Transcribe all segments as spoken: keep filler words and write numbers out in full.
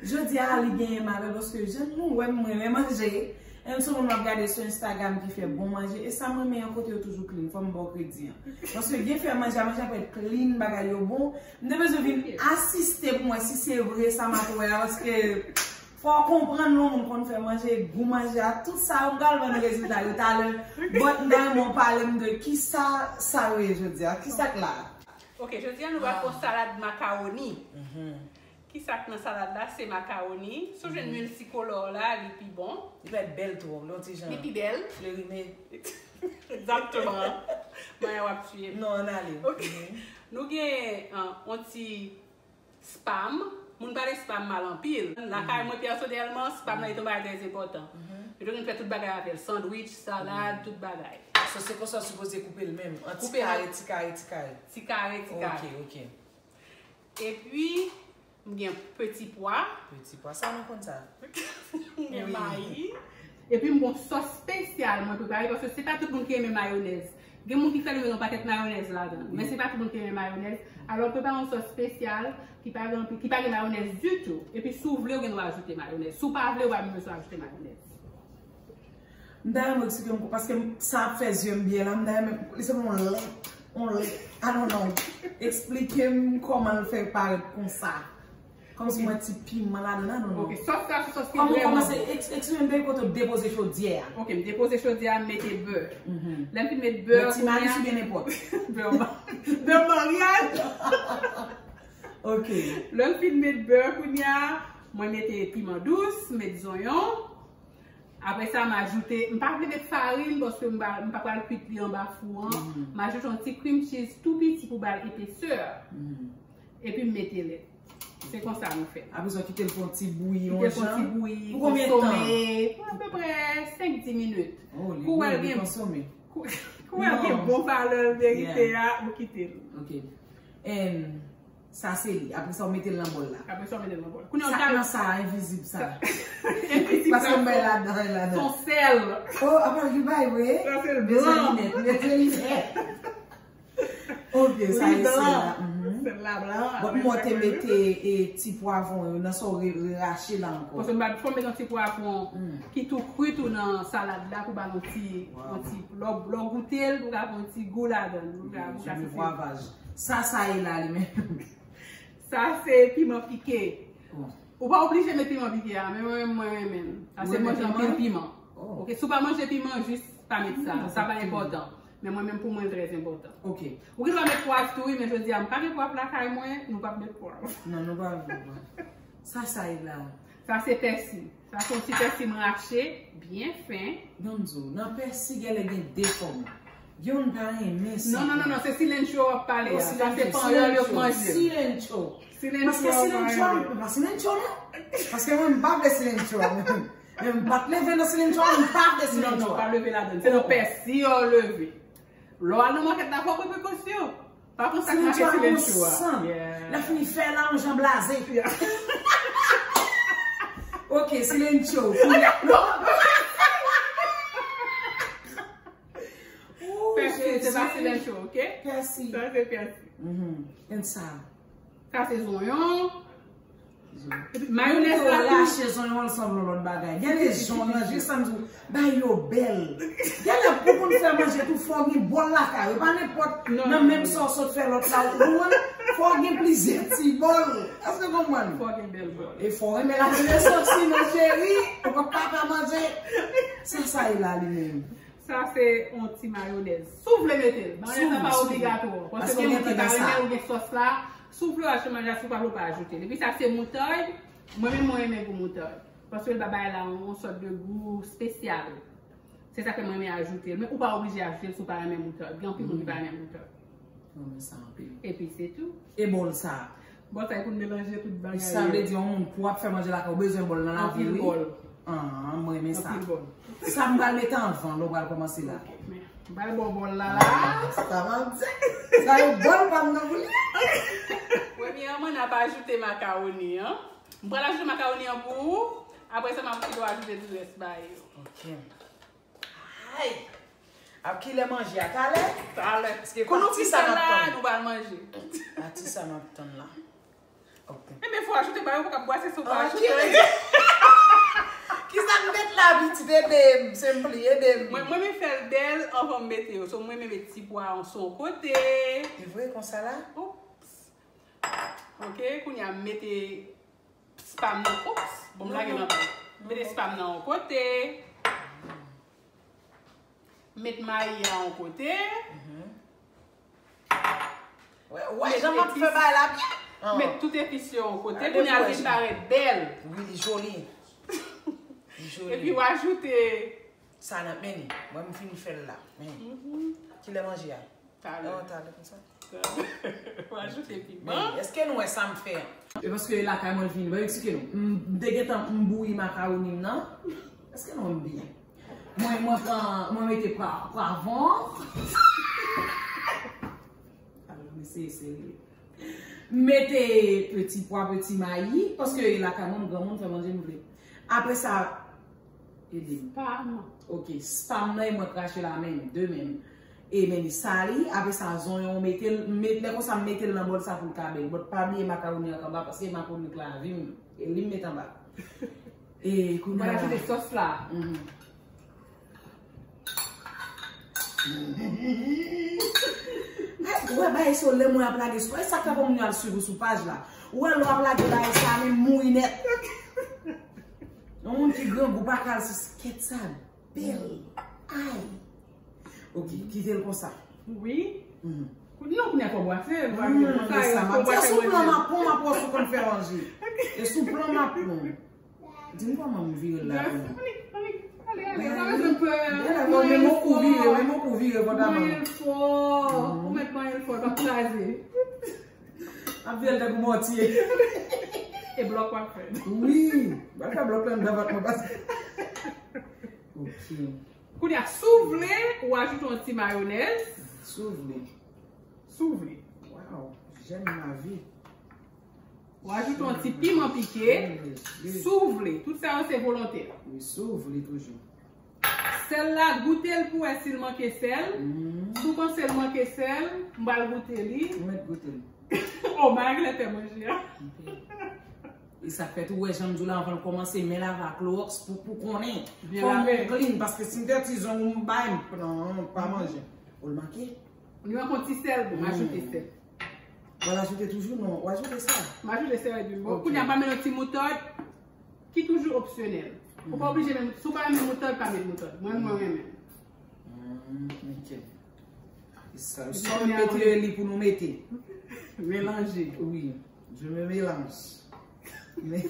Jodi a li genyen m avè l paske jan nou wè m renmen manje. E m se yon moun m ap gade sou Instagram ki fè bon manje. E sa m renmen an kote yo toujou clean. Fò m ba w kredi an. Paske gen fè manje a, manje a ap ret clean, bagay yo bon. M te bezwen vin asiste pou m wè si se vre sa m ap wè a. Paske fò w konprann lè yon moun konn fè manje, gou manje a, tout sa yo m pral ban nou rezilta yo talè. But m ta renmen w pale m de kisa sa yo ye jodi a. Kisa k la? Ok, jodi a nou pral fè yon salad makawoni. Kisa k nan salad la? Se makawoni. Si w jwenn lwil sikolò la, li pi bon. Li pa t bèl twò, lè yon ti jan. Li pi bèl. Flerime. Egzakteman. Maya w ap tiye m. Non, ann ale. Ok. Nou gen uh, yon ti spam. Moun pale spam mal anpil. Lakay mwen pèsonèlman, spam nan li te yon bagay trè enpòtan. Yo te konn fè tout bagay avè l. Sandwich, salad, tout bagay. So se konsa w sipoze koupe l menm. An ti kare, ti kare, ti kare. Ti kare, ti kare. Ok, ok. Epi, m gen peti pwa. Peti pwa, sa nou konn sa. M gen mayi. Epi m gon sòs espesyal mwen prepare paske se pa tout moun ki renmen mayonèz. Gen moun ki fè li met yon pakèt mayonèz ladan l. Men se pa tout moun ki renmen mayonèz. Alò m prepare yon sòs espesyal ki pa gen anpil, ki pa gen mayonèz ditou. Epi si w vle ou gen dwa ajoute mayonèz. Si w pa vle ou pa menm bezwen ajoute mayonèz. M ta renmen eksplike m paske sa ap fè zye m byen la, m ta renmen li se yon lèt, yon lèt. I don't know. Eksplike m kòman l fè parèt konsa. Kòmsi mwen ti piman ladan nan non. Ok, sòs la se sòs ki vrèman bon. Kòman w kòmanse? Eksplike m depi kote w depoze chodyè a. Ok, m depoze chodyè a, m mete bè. Lè m fin met bè. Bè ti malis oubyen nenpòt? Bè bè maryaj. Ok. Lè m fin met bè kounye a, mwen mete piman dous, m met zonyon. Apre sa, m ajoute, m pa vle met farin paske m pa, m pa pral kwit li anba fou an. M ajoute yon ti cream cheese tou piti pou ba l epesè. Epi m mete lèt. Se konsa nou fè. Apre sa, w kite l fè yon ti bouyi yon jan. Kite l fè yon ti bouyi, pou konbyen tan? Pou apeprè senk dis minit. Oh, li byen, li konsome. Kou wè gen bon valè l merite a, ou kite l. Ok. And sa se li. Apre sa, ou mete l nan bòl la. Apre sa, ou mete l nan bòl. Kounye a, sa nan sa, envizib sa. Envizib sa. Paske m bay ladan, ladan. Son sèl. Oh, apa ki bay vre? Sa se l blan. Mezanmi nèt, mezanmi nèt. Ok, sa e sèl la. Sèl la blan. Bon, mwen te mete e, ti pwavwon yo nan sa w re- re- rache la ankò. Paske m pa fò m met yon ti pwavwon ki tou kri tou nan salad la pou ba l yon ti, yon ti, lè w goute l, pou ka fè yon ti gou ladan l. Pou ka, pou ka vwavwaj. Sa, sa ye la li menm. Sa se piman pike. Ou pa oblije met piman pike a, men mwen menm mwen renmen l. Paske m manje anpil piman. Ok, si w pa manje piman, jis pa met sa. Sa pa enpòtan. Men mwen menm pou mwen l trè enpòtan. Ok. Ou gen dwa met pwav tou wi, men jodi a m pa gen pwav lakay mwen, nou p ap met pwav. Non, nou pa met pwav. Sa sa ye la? Sa se pèsi. Sa se yon ti pèsi m rache, byen fen. Donzo, nan pèsi genlè gen de fòm. Youn pa renmen sa. Non, non, non, non, se cilantro w ap pale a. Sa se panyòl yo k manje l. Cilantro. Cilantro. Paske cilantro, pa cilantro non. Paske mwen m pa vle cilantro a menm. Men m pa t leve nan cilantro a, m pa vle cilantro a. Non, non, pa leve ladan. Se nan pèsi yo leve. Lè w al nan makèt la, fò w pran prekosyon. Pa pran sa k make cilantro a. Lè fini fè la, yon jan blaze. Ok, cilantro. Pèsi, se pa cilantro, ok? Pèsi. Sa se pèsi. And sa. Sa se zonyon. Mayonèz la tou. Rache zonyon l sanble yon lòt bagay. Gen de zonyon, jis sa m di w, bay yo bèl. Gen lè pou konn fè manje tou, fò w gen bòl lakay ou. E pa nenpòt nan menm sa w sot fè lòt la, ou konprann? Fò w gen plizyè ti bòl. Èske w konprann? Fò w gen bèl bòl. E fò w renmen ladann sòsi, mon cheri. Ou p ap ka pa manje. Sa sa ye la li menm. Sa se yon ti mayonèz. Si w vle mete l. Mayonèz la pa obligatwa. Paske gen moun ki pa renmen ou gen sòs la. Si w vle w ajoute mayonèz, si w pa vle w pa ajoute l. Epi sa se moutad. Mwen menm mwen renmen gou moutad. Paske l ba bagay la yon sòt de gou espesyal. Se sa fè mwen renmen ajoute l. Men ou pa oblije ajoute l si w pa renmen moutad. Gen anpil moun ki pa renmen moutad. Mwen renmen sa anpil. Epi se tou. E bòl sa. Bòl sa e pou n melanje tout bagay yo. Sa vle di yon moun pou ap fè manje lakay ou bezwen bòl nan lavi wi. Anpil bòl. Ah, mwen renmen sa. Anpil bòl. Sa m pral mete anvan lè w pral kòmanse la. Ok, men m pral ba w bòl la la. Sa m ap di. Sa yo bòl pa m nan pou li. Premyèman, n ap ajoute makawoni an. M pral ajoute makawoni an pou ou. Apre sa, m ap kite w ajoute tout rès bagay yo. Ok. Ay! Ap kilè manje a? Talè? Talè. Paske pati sa n ap tann. Nou pral manje. Pati sa n ap tann la. Ebyen, fò ajoute, ba yo pou ka bwase si w pa ajoute. Kisa m met la, pitit? Ede m, senpli, ede m. Mwen, mwen, mwen fè l bèl anvan m mete yo. So, mwen, mwen met ti pwa an sou yon kote. Li vre konsa la? Oups. Ok, kounye a m mete spam nan. Oups, bon, m lage nan bal. M mete spam nan yon kote. M met mayi a yon kote. Wè, wè, jan m ap fè bagay la byen. Met tout epis yo yon kote. Kounye a l vin parèt bèl. Wi, li joli. Li joli. Epi w ajoute. Sa nan, men li. Mwen, m fin fè l la. Men. Kilè manje a? Talè. Oh, talè konsa. W ajoute piman. Men, èske nou wè sa m fè? E paske lakay mwen vini, mwen eksplike nou. M te gentan m bouyi makawoni m nan. Èske nou wè m byen? Mwen, mwen pran, mwen mete pra-, pwavwon. Alò, mesye, serye. M mete peti pwa, peti mayi, paske lakay mwen, m granmoun, fè manje m vle. Apre sa, ede m. Spam. Ok, spam nan e mwen krache la menm, de menm. E men li sali, apre sa, zonyon, mete l, met, lè konsa, m mete l nan bòl sa pou l ka bèl. But pa bliye makawoni an anba, paske makawoni k lavi m, e li m met anba. E kounye a. Mwen ajoute sòs la. Mhm. Ou wè bagay sa yo, lè mwen ap lage sou, e sa k fè pou moun yo al swiv ou sou paj la. Ou wè lè w ap lage bagay sa, men mouri nèt. Yon moun ki grangou pa ka al sou kèt sa bèl. Ay. Ok, kite l konsa. Wi. Non, kounye a fò bwase, l pa vin konsa, e sa m ap di, e sou plan m ap pran, m ap wè si w konn fè manje. E sou plan m ap pran. Di m kòman m vire l la pou mwen. Gade, gade, gade, gade, men mwen kou vire, men mwen kou vire, konn ta ban. Manyen l fò. Ou mèt manyen l fò, l p ap kraze. Ap vire l tankou mòtye. E blòk w ap fè. Wi, m pral fè blòk la anndan vant mwen pase. Ok. Kounye a, si w vle, ou ajoute yon ti mayonèz. Si w vle. Si w vle. Wow, j'aime ma vie. Ou ajoute yon ti piman pike. Si w vle. Tout sa yo se volontè. Wi, si w vle toujou. Sèl la, goute l pou wè si l manke sèl. Si w panse l manke sèl, m pral goute li. Ou mèt goute l. Oh, malgre fè manje a. Ok. E sa k fè tou, wè, jan m di w la, anvan l kòmanse, men lave ak klowòks pou, pou konnen. Fò m clean, paske si m te ti zong ou m bay, m pran, pa manje. Ou l manke? Li manke yon ti sèl, bon, m ajoute sèl. W al ajoute toujou, non, w ajoute sa. M ajoute sèl epi bon. Ok. Kounye a, m pral met yon ti moutad, ki toujou opsyonèl. Ou pa oblije menm, si w pa renmen moutad, pa met moutad. Mwen, mwen renmen. Mm, ok. Sa, sa w mete li pou nou mete. Melanje. Wi, je me mélange. Men,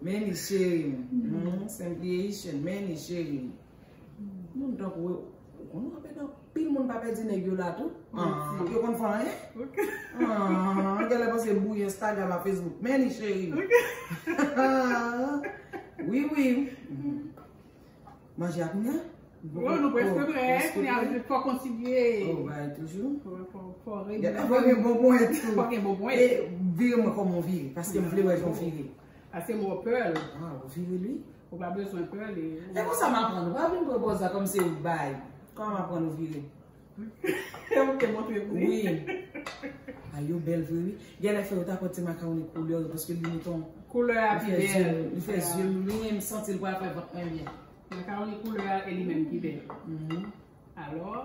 men li cheri. Mm, Simply Haitian, men li cheri. Moun tankou ou, ou konnen w ap ede anpil moun pa pèdi nèg yo la tou. Ah, yo konn fè anyen? Ah, genlè panse bouyi Instagram ak Facebook. Men li cheri. Wi, wi. Manje a kounye a? Wi, nou prèske prè. Kounye a, fò kontinye. Oh, bay toujou. Fò, fò, fò gen bon pwen tou. Fò gen bon pwen. E vire mwen kòman w vire, paske m vle wè jan w vire. Paske m wè pèl. Ah, ou vire li? Ou pa bezwen pèl. E konsa m aprann. Ou pa vin pran pòz la kòmsi ou bay. Kòman m aprann ou vire? Ou te montre m li. Wi. A yo bèl vre wi. Genlè fè yo ta pran ti makawoni koulè yo paske li mouton. Koulè a pi bèl. Li fè zye m, li menm santi l pral fè vant mwen byen. Makawoni koulè a e li menm ki bèl. Mhm. Alò,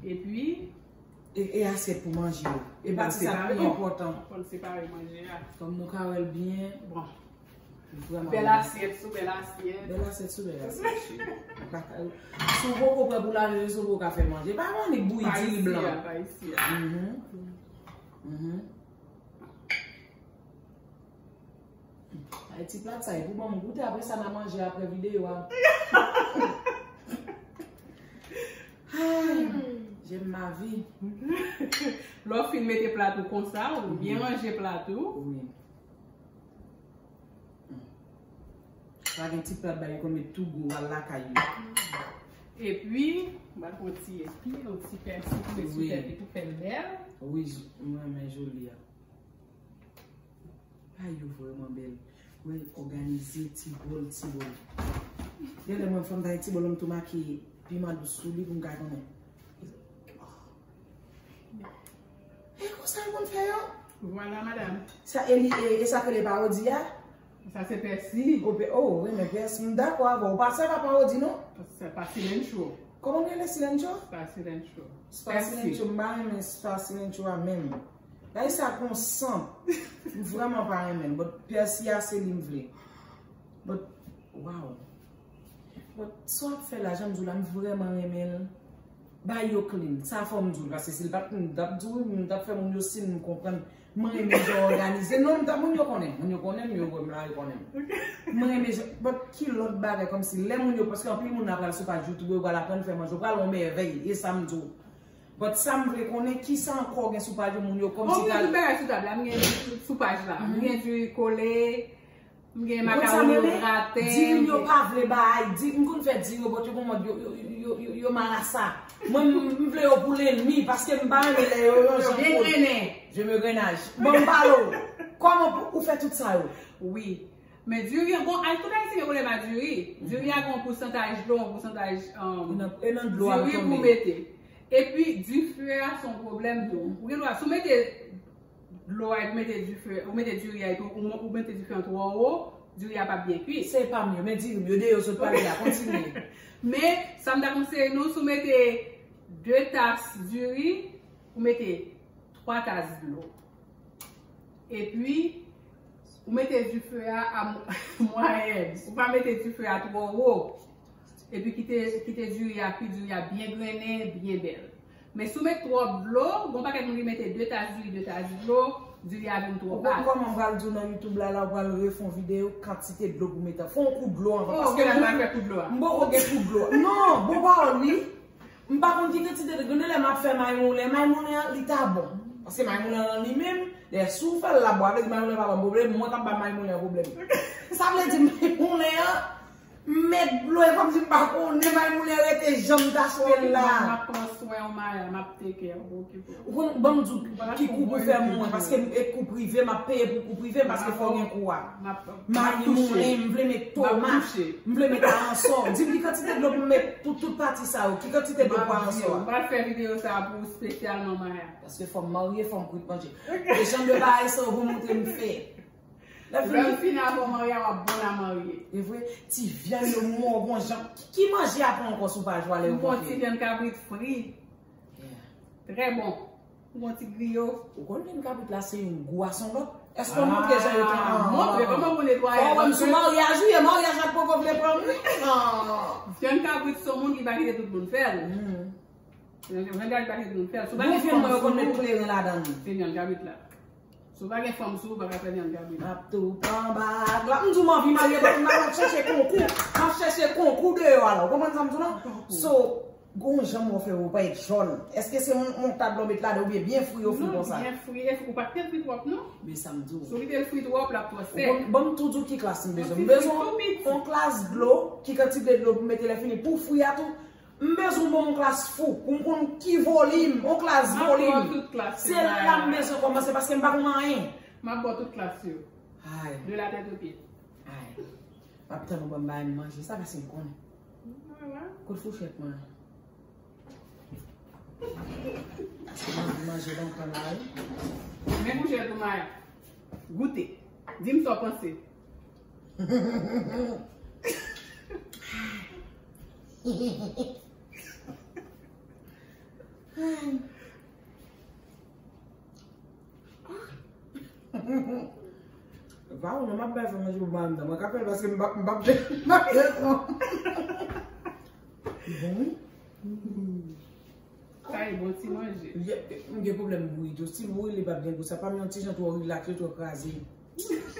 epi. E, e asyèt pou manje yo. E pati sa pi enpòtan. Fò n separe manje a. Kòm nou ka wè l byen. Bon. Bèl asyèt sou bèl asyèt. Bèl asyèt sou bèl asyèt, cheri. Si w poko prè pou lave yo, si w poko ka fè manje. Pa annik bouyi diri blan. Pa isi a, pa isi a. Mhm. Mhm. Ay, ti plat sa, e pou ban m goute, apre sa, n a manje apre videyo a. Ay, j'aime ma vie. Lè w fin mete plat ou konsa, ou byen ranje plat ou. Wi. Pa gen ti plat bagay konn met tou gwo al lakay yo. Epi, m pral pran ti epi, yon ti pèsi, pou met sou tèt li pou fè l bèl. Wi, mwen renmen joli a. Ay, yo vrèman bèl. Wè, òganize ti bòl, ti bòl. Genlè mwen fò m ta gen ti bòl, m tou make piman dous sou li pou m ka konnen. E konsa yo konn fè yo? Vwala, madanm. Sa, e li, e, e sa k rele pawodi a? Sa se pèsi. O, pe-, o, renmen pèsi. M dakò avè w. Ou pa, sa pa pawodi, non? Sa pa silencho. Kòman m rele silencho? Sa silencho. Sa silencho, m pa renmen sa silencho a menm. Bagay sa gon sant. M vrèman pa renmen l. But pèsi a se li m vle. But, wow. But sa w ap fè la, jan m di w la, m vrèman renmen l. Bay yo clean. Sa fò m di w, paske si l pa t clean, m t ap di w, m t ap fè moun yo siy m konprann. Mwen renmen jan w òganize. Non, m t ap, moun yo konnen. Moun yo konnen m, yo wè m la, yo konnen m. Mwen renmen jan, but ki lòt bagay kòmsi lè moun yo, paske anpil moun nan pral sou paj YouTube, yo pral aprann fè manje, yo pral yon mèvèy, e sa m di w. But sa m vle konnen, kisa ankò gen sou paj yo, moun yo kòmsi pral. Bon, m gen tout bagay sou tab la, m gen sou paj la. M gen diri kole, m gen makawon graten. Diri m yo pa vle bay, di, m konn fè diri yo, but yo gon mòd yo, yo, yo, yo, yo, yo marasa. Mwen, m, m vle yo pou lènmi, paske m pa renmen lè yo, yo jan kout. Je m'engrenage. Bon, m pale w. Kòman pou ou fè tout sa yo? Wi. Men diri an, bon, ay, tout Ayisyen gen pwoblèm a diri. Diri a gen yon pousantaj dlo, yon pousantaj, um, e nan, e nan dlo a diri pou mete. Epi, dife a se yon pwoblèm tou. Ou gen dwa, si w mete dlo a, epi mete dife, ou mete diri a, epi ou, ou mete dife an twò wo, diri a p ap byen kuit. Se pa m yo, men diri m yo, de yo sot pale a, kontinye. Men, sa m ta konseye nou, si w mete de tas diri, ou mete twa tas dlo. Epi, ou mete dife a a mwayèn. Ou pa mete dife a twò wo. Epi kite, kite diri a kui, diri a byen grennen, byen bèl. Men si w met twòp dlo, gon pakèt moun ki mete de tas diri, de tas dlo, diri a vin twò bas. Ou konn kòman m pral di w nan YouTube la, la, ou pral refè yon videyo, kantite dlo pou mete. Fè yon kou dlo anvan, paske mwen, m poko gen kou dlo a. Non, bon pawòl, wi. M pa konn ki kantite de, gen de lè m ap fè may moulen. May moulen an, li ta bon. Paske may moulen an li menm, lè si w fè l la, bon, sa vle di may moulen an pa ban m pwoblèm, mwen k ap ba may moulen an pwoblèm. Sa vle di may moulen an, m met dlo, e kòmsi m pa konnen may moulen an rete jan m t achte l la. M ap pran swen w, Maya, m ap take care, m ap okipe w. Ou konn, ban m di w ki kou pou fè mwen, paske e kou prive, m ap peye pou kou prive, paske fò gen kou a. May moulen, m vle met tomat, m vle met aransò. Di m ki kantite dlo pou m met pou tout pati sa yo, ki kantite dlo pou aransò a. M ap fè videyo sa a pou ou espesyalman, Maya. Paske fò m marye, fò m kwit manje. E jan de bagay sa yo pou montre m fè. Lè fini, lè fini avan marye a, w ap bon a marye. E vre, ti vyann yo mò gon jan. Ki, ki manje a pran ankò sou paj ou a lè yo monte? M pran ti vyann kabrit fri. Trè bon. Ou gon ti griyo. Ou konn vyann kabrit la se yon gou a se yon lòt. Èske w montre jan yo te an? Montre kòman pou netwaye. Fò w wè m sou maryaj, wi, e maryaj la poko vle pran m, wi. Vyann kabrit se yon moun ki pa kite tout moun fè l. Vyann kabrit pa kite tout moun fè l. Si w pa gen fanm sou ou, se vyann kabrit la. Si w pa gen fanm sou ou, ou pa ka fè vyann kabrit. M ap tou pran bag la. M di w m anvi marye, m ap chèche konkou. M ap chèche konkou deyò a la. Ou konprann sa m di w la? So, gon jan m wè w fè yo parèt jòn. Èske se yon, yon tab lò met ladan oubyen byen fri yo fri konsa? Non, byen fri, e ou pa kite l fri twòp non. Men sa m di w. Si w kite l fri twòp, l ap twò sèk. Ou konn, ban m tou di w ki klas m bezwen. M bezwen yon klas dlo, ki kantite dlo pou m mete lè fini pou fri a tou. M bezwen ban m yon klas fou, pou m konn ki volim, yon klas volim. Se la m bezwen kòmanse, paske m pa konn anyen. M ap ba w tout klas yo. Ay. De la tèt o pye. Ay. M ap tann ou ban m bagay m manje. Sa pase m konnen. Kote fouchèt mwen? Paske m anvi manje lontan la, wi. Men fouchèt ou, Maya. Goute. Di m sa w panse. Va ou non, m ap bay fè manje pou madanm nan. Mwen ka fè l paske m pa, m pa, m pa fè l. Li bon, wi. Sa e bon ti manje. M gen pwoblèm bouyi tou. Si bouyi li p ap gen gou, sa pa m yon ti jan twò rilaks, li twò kraze.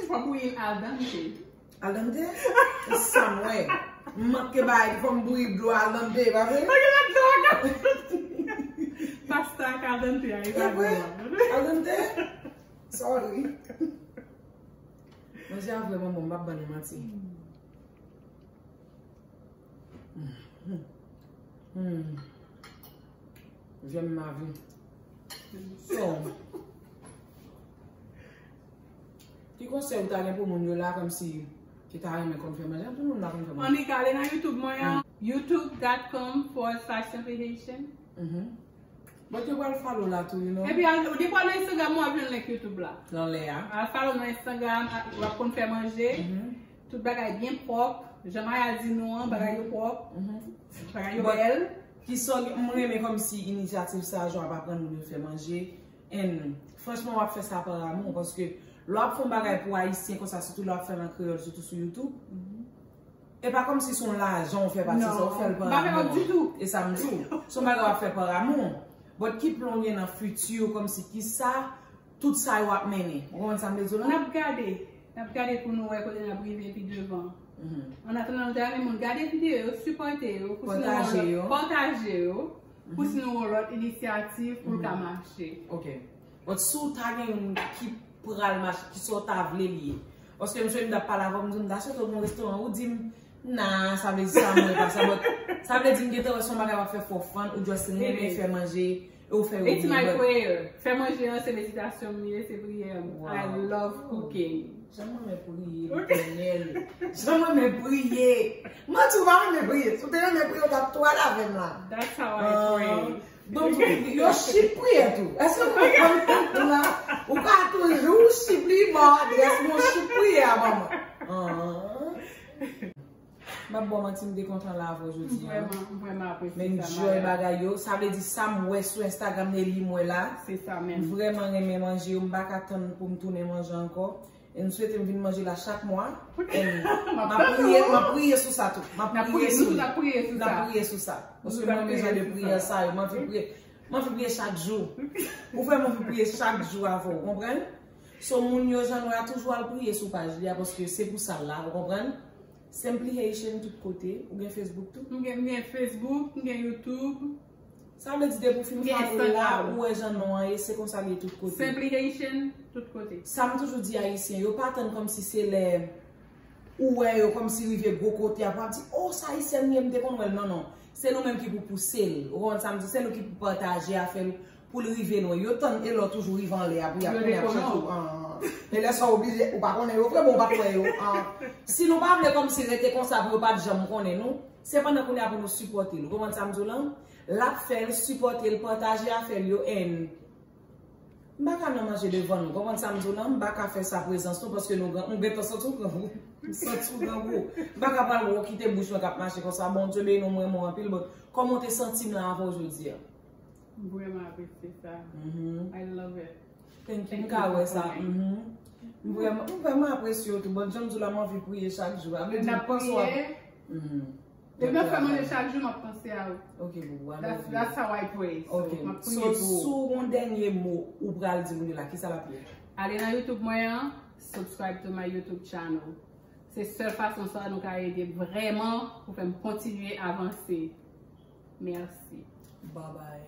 Fò bouyi l al dante. Al dante? E sa m wè. M manke bay, fò m bouyi dlo al dante, pa vre? Manke bay dlo al dante. Pasta ak al dante a, e pa vre. Al dante? Sorry. Manje a vrèman bon, m p ap ban nou manti. Hmm. J'aime ma vie. So, ki konsèy ou ta gen pou moun yo la, kòmsi ki ta renmen konn fè manje? Anpil moun la konn fè manje. Annik ale nan YouTube mwen an, youtube dot com forward slash simply haitian. Mhm. But yo pral follow la tou, you know. Epi al, depi w al nan Instagram ou ap jwenn link YouTube la. Nan lè a. Al follow nan Instagram, a- w ap konn fè manje. Tout bagay byen pwòp. Jan Maya di nou an, bagay yo pwòp. Bagay yo But bèl. Ki sòl, mwen renmen kòmsi inisyativ sa a, jan w ap aprann moun yo fè manje. And franchman, w ap fè sa pa amou, paske lè w ap fè yon bagay pou Ayisyen konsa, sitou lè w ap fè l an kreyòl, sitou sou YouTube, e pa kòmsi se yon lajan w fè pati sa, w fè l pa amou. Non, m pa fè kòb ditou. E sa m di w. Se yon bagay w ap fè pa amou. But ki plan w gen nan fiti, kòmsi ki sa, tout sa yo ap mennen. Ou konprann sa m vle di w la? N ap gade. N ap gade pou nou wè kote n ap rive pi devan. An atandan, nou ta renmen moun gade videyo yo, sipòte yo, pou si nou Pataje yo. Pataje yo, pou si nou yon lòt inisyativ pou l ka mache. Ok. But si w ta gen youn ki pral mache, ki sa w ta vle li ye? Paske m sonje m t ap pale avè w, m di w m ta swete w gen yon restoran, ou di m, nah, sa vle di sa, mwen pa sa, but sa vle di m gentan wè se yon bagay w ap fè for fun, ou just renmen fè manje, e w fè yo It's byen, my but prayer. Fè manje an se meditasyon m ye, se priyè m. I Wow. love cooking. Jan mwen renmen priye, Letènèl. Jan mwen renmen priye. Mwen di w pa renmen priye. Si w te renmen priye, w t ap tou al avè m la. That's how I pray. Donk, yo chip priye tou. Èske nou konprann la? Ou ka toujou chip li, ba w adrès mwen, chip priye a, manman. Ah. M ap ba w manti, m te kontan la avè w jodi a. M vrèman, m vrèman apresye sa, Maya. M enjoy bagay yo. Sa vle di sa m wè sou Instagram, Nelly, m wè la. Se sa menm. M vrèman renmen manje yo. M pa ka tann pou m tounen manje ankò. E m swete m vin manje la chak mwa. E m ap priye, m ap priye sou sa tou. M ap priye sou li. M ap priye sou sa. Paske mwen renmen jan de priyè sa yo. M anvi priye. M anvi priye chak jou. Ou fè m anvi priye chak jou avè w, konprann? So, moun yo, jan nou a toujou al priye sou paj li a, paske se pou sa l la, ou konprann? Simply Haitian tout kote. Ou gen Facebook tou? M gen, m gen Facebook, m gen YouTube. Sa vle di depi w fin follow la, ou wè jan non an ye, se konsa l ye tout kote. Simply Haitian, tout kote. Sa m toujou di Ayisyen, yo pa tann kòmsi se lè ou wè yo kòmsi rive gwo kote a, pou ap di, oh, sa Ayisyèn ye, m te konn wè l. Non, non. Se nou menm ki pou pouse l. Ou konprann sa m di? Se nou ki pou pataje afè l pou l rive lwen. Yo tann e lè w toujou rive anlè a, pou y ap konnen ap chante w. Ah. E lè sa w oblije, ou pa konnen yo vre, bon, ou pa t wè yo. Ah. Si nou pa vle kòmsi rete konsa pou yo pa t janm konnen nou, se pandan kounye a pou nou sipòte l. Ou konprann sa m di w lan? L ap fè l, sipòte l, pataje afè l yo, and m pa ka nan manje devan nou. Konprann sa m di w lan? M pa ka fè sa prezans nou, paske nou gran, m gentan santi w grangou. M santi w grangou. M pa ka pral wè w kite bouch mwen k ap mache konsa. Bondye beni w, m renmen w anpil, but kòman w te santi m la avè w jodi a? M vrèman apresye sa. I love it. Thank you. M ka wè sa. M vrèman, m vrèman apresye w tou. But jan m di w la, m anvi priye chak jou. Sa vle di m panse w ap... Depi m ap fè manje chak jou, m ap panse a ou. Ok, boubou, I love you. That's how I pray. So, m ap priye pou ou. So, si w gen yon dènye mo ou pral di moun yo la, kisa l ap ye? Ale nan YouTube mwen an, subscribe to my YouTube channel. Se sèl fason sa nou ka ede vrèman pou fè m kontinye avanse. Mèsi. Bye bye.